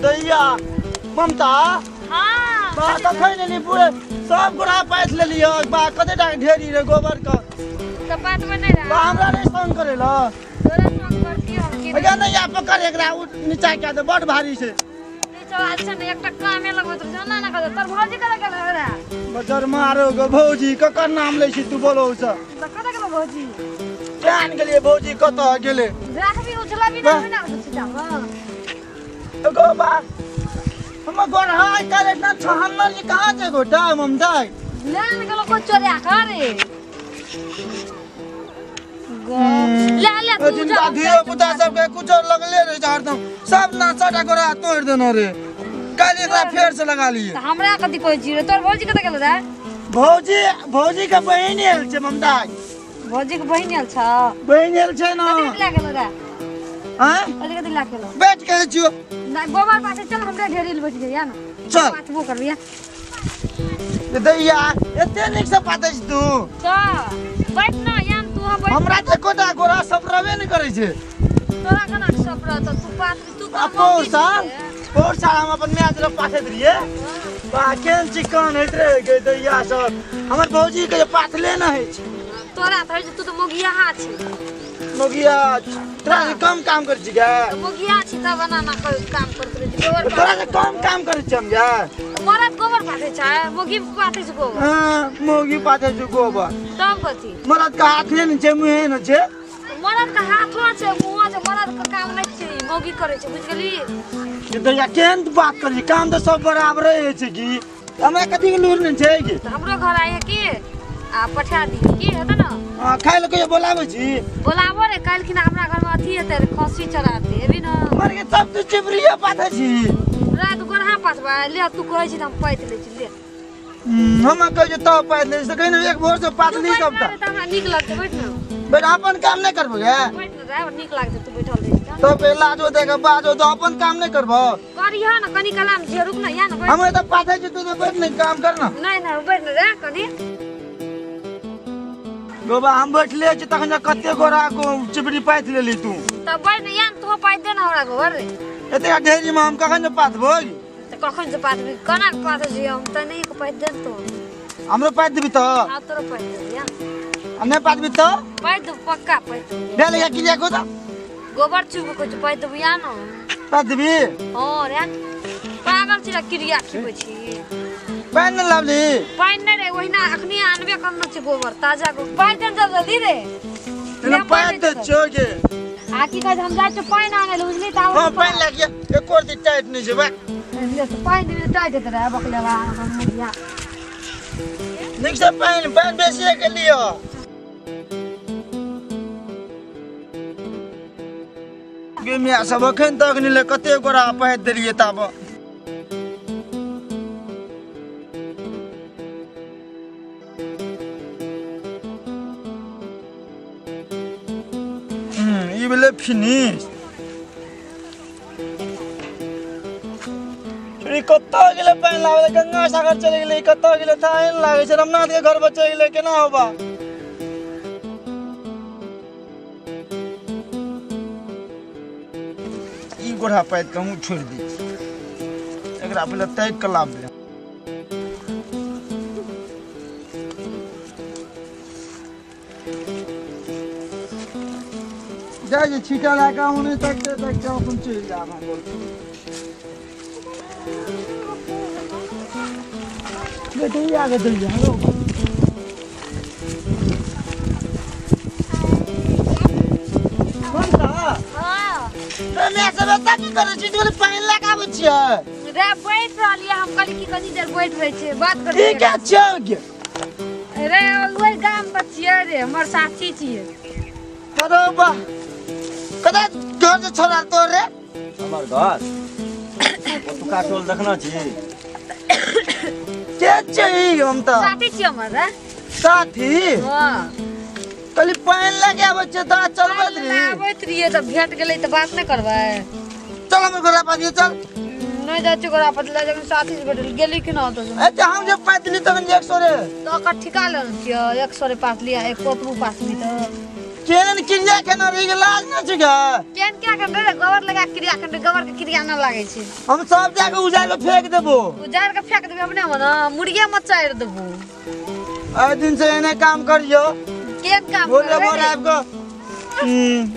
दैया ममता हां बा कखन लेली पूरे सब गोरा पाथि लेली बा कते टा ढेरी रे गोबर के त बात में नहीं रहा बा हमरा नहीं संग करेला तोरा संग करती हम की अगे नहीं आ पकड़ एकरा नीचा के दे बड़ भारी छै नीचा अच्छा नहीं एकटा कामे लगबत रह ना ना कर तोर भौजी करे गेल रे बजर मारो गो भौजी ककर नाम लै छी तू बोलो से त कत गेल भौजी केहन गेलिए भौजी कत गेले राखबी उछला भी ना ना सीधा गो बा हम गोर हाय करे ना छहन्नर जी कहां छै गोटा ममता लेन गेलो को चोरिया करे गो ले ले तू जा धिया पुता सब के कुछ लगले रे हरदम सब ना सटा गोरा तोड़ देना रे काल एकरा फेर से लगा लिए त हमरा कथि कहै छी रे तोर भौजी कत गेल रे भौजी भौजी के बहिन आयल छै ममता भौजी के बहिन आयल छ बहिन आयल छै ना कथि लए गेल रे हां कथि कथि लए गेल बैठ के छियो ना गोबर पासे चल हमरे ढेरी बैठ जाइया ना चल पाथबो करबिया दैया एते नीक से पाते छी तू चल बैठ ना यान तू बैठ हमरा त कोटा गोरा सब रहबे नै करै छै तोरा केना सब रहत तू पाथ तू आ पौर साल हम अपन माय तरफ पाथैत रहियै बा केहन चिकन होइत रहे गे दैया सब हमर भौजी के पाथले न होइ छै तोरा त होइ छै तू त मोगिया छी मोगिया तोरा से कम काम करै छी गे मोगिया छी तब एना ना काम करत रहे गोबर तोरा से कम काम करै छी हम गे मरद गोबर पाथै छै मोगी पाथै छै गोबर हां मोगी पाथै छै गोबर तब कथि मरद के हाथे न छै मुहे न छै मरद के हाथो छै मुहो छै मरद के काम नै छै मोगी करै छै बुझ गेली दैया केहन बात करै छी काम त सब बराबरे होइ छै की हमरा कथि के लूर नै छै की हमरो घर आइ की आ पठा दी की हेतै ना हां खाइ ल कहियो बोलाबै छी बोलाबो रे काल्हि हमरा घर में अथी हेतै रे खस्सी चढ़ाते एबी ना मर के सब तू चिपरिया पाथै छी रात गोरहा पाथबा ले तू कहै छी त हम पाथि लै छी ले हम कहै छी तब पाथि लै छी कहिनो एक भोर से पाथली सब त हमरा नीक लगतै बैठ ना बैठ अपन काम नै करबो गे बैठ ना रे नीक लागतै तू बैठल रही तो पहला जो देख बाजो तो अपन काम नै करबो करिहा ना कनी कलाम जे रुक ना या ना बैठ हम त पाथै छी तू त बैठ नै काम कर ना नै नै बैठ ना रे कनी गोबा हम बैठले छी तखन कते गोरा को चिपड़ी पाथि लेली तू त बैठ न यान तू पाथि दे ना हमरा गोबर रे एते ढेरी में हम कखन पाथबो त कखन से पाथबी केना के पाथै छी हम त नै के पाथि दे तो हमरो पाथि देबी त हां तोरो पाथि देबी यान आ नै पाथबी त पाथि देब पक्का पाथि देब ले ले की को त गोबर चुब को पाथि देबी यान पाथि देबी हां रे पागल छी क्रिया खिबै छी पानि न लाबली पानि नै रे ओहिना अखनी आनबे करनो छै गोबर ताजा गोबर पानि दे जल्दी रे तेना पानि दे छोगे आ की कहै हम जाइ छी पानि आनै ल बुझली त हां पानि लागिए एको रति टाइट नै छै बा ले त पानि देबी टाइट हेतै रे बकलेवा मुगिया नीक से पानि पानि बेसी के लियो गे मिया सब अखन तक नै ले कते गोरा पानि देलिए ताब ई भेलै फिनिश छोरी कतऽ गेलै पानि लाबै गंगा सागर चलि गेलै कतऽ गेलै थाहे नहि लागै छै रमनाथ के घर पर चलि गेलै केना होबा ई गोढ़ा पाथि के हमहूँ छोड़ि दै छी एकरा पहिले ताकि कऽ लाबबै जाइ जे छीटा लए कऽ ओने तकते तकते अपन चलि जायब हम बोल दैया गे दैया रौ ममता हां रे माय सब एतऽ की करै छी तू पानि लए कऽ आबै छियै रे बैठ रहलियै हम कहली की कनी देर बैठ रहै छियै बात करै ई के छियै गे रे ओहि गाम के छियै रे हमर साथी छियै अरे बा कतऽ घर जे छोड़ा तोर रे हमर घर ओतुका टोल देखना छी के छै ई हम तऽ साथी छियै हमर रे साथी हां कहली पानि लए के आबै छियै तऽ चलबैत रही आबैत रहियै तऽ भेट गेलै तऽ बात नहि करबै चल हम पास चल नहीं जाय छी गोरा पर ले जखन साथी से भेटल गेली कि ना तो ए त हम जे पातली तखन 100 रे तो ओकर ठिका लेने छियै 100 रे पास लिया एक कोतबू पास भी तो केन क्रिया केना रे लाज न छै गे केन क्या कर रे गोबर लगा क्रिया कर गोबर के क्रिया न लागे छै हम सब जाके उजाड़ के फेंक देबो उजाड़ के फेंक देबे अपने मने मुर्गिया मत चाइर देबो ए दिन से एने काम करियो केन काम बोल बोल आब के।